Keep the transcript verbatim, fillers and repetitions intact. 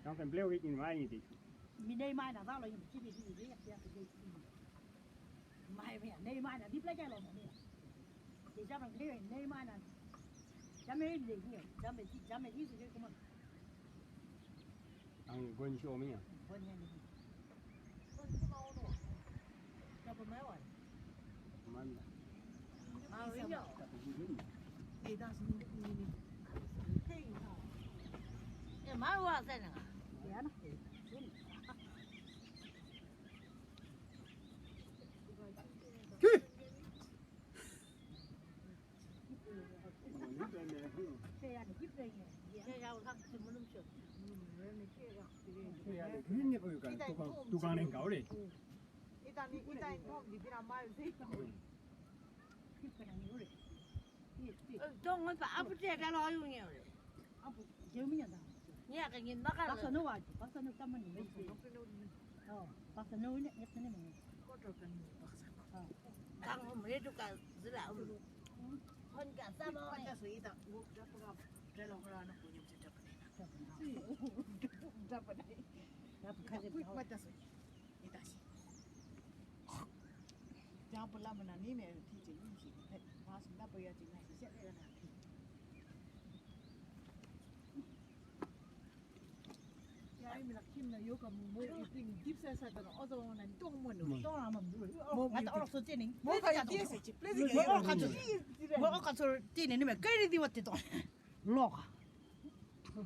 Trong cái blue cái gì mà gì thì. Mình đây mai là vào là mình chỉ bị gì đấy, ya, ya, cái gì. Mai mẹ, đây mai là đi play cái lo mà mẹ. Để cho bằng cái này mai là. Chả mấy để gì, chả mấy gì, chả mấy gì gì cái mà. Ang gon show mi ya. Gon ya ni. Chả bao mai wa. Man. Ah, iya. Ni dah sini ni ni. Hey, ha. Ya, mai wa sai na. Ya na. ཏོ་ངོ་ཚ་ཨ་བུ་ཅེ་དྲ་ལོག་ཡོང་ཉེ་རེད། ཨ་བུ་རྒྱལ་མི་ཡང་དང་། ངས་ཀ་ངའི་ནག་ག་ལ། བག་ས་ནོ་བ་ཅི་བག་ས་ནོ་ཏམ་མ་ནི་མེད་ཅི། ཨོ་བག་ས་ནོ་ནི་ངས་ནི་མེད། ཀོ་ཀྲོ་ཀ་ནི་བག་ས་ནོ། ཨོ། གང་མོ་མེ་ཏུ་ཀ་ཟི་ལ་ཨུ། ཧོན་ཀ་ས་མོ་ཨེ། ཀ་ས་ཡི་དང་ངོ་ཀྲ་པ་ཀ་ཀྲ་ལོ་ཧ་ར་ནོ་ཀོ་ཉམ་ཅི་ཀྲ་པ་ནི་ན། ཀྲ་པ་ནི། ཀྲ་པ་ཁ་ཅི་ཀ་ས་ཡི། ཡི་ད་ཤི། ཀྱང་པོ་ལ་མི་ན་ནི་མེ་རུ་ཐི་ཅི་ཉིན་ཞིག་ཕེ་མ་སུ་ན་པོ་ཡ་ཅི་ང་ཞི་ཤ་ལེ་ན་ཐི། ཡ་ཡི་མི་ལ་ཁྱིམ་ན་ཡོ་ག་མོ་མོ་ཡི་ཏིང་གིབ་སེ་ས་ད་ན་ཨོ་ཙོ་ན་ཏོང་མོ་ནུ་ཏོང་ར་མ་མུ་མོ་ང་ད་ཨོ་ལོག་སོ་ཅེ་ནིང་པེ་ལེ་ཀ་ཏོ་ཏེ་སེ་ཅི་པེ་ལེ་ཀ་ཡོ་ཨོ་ཁ་ཚོ་མོ་ཨོ་ཁ་ཚོ་ཏེ་ནེ་ནི་མེ་ཀེ་རི་དི་བ་ཏེ་ཏོ་ལོག་ག།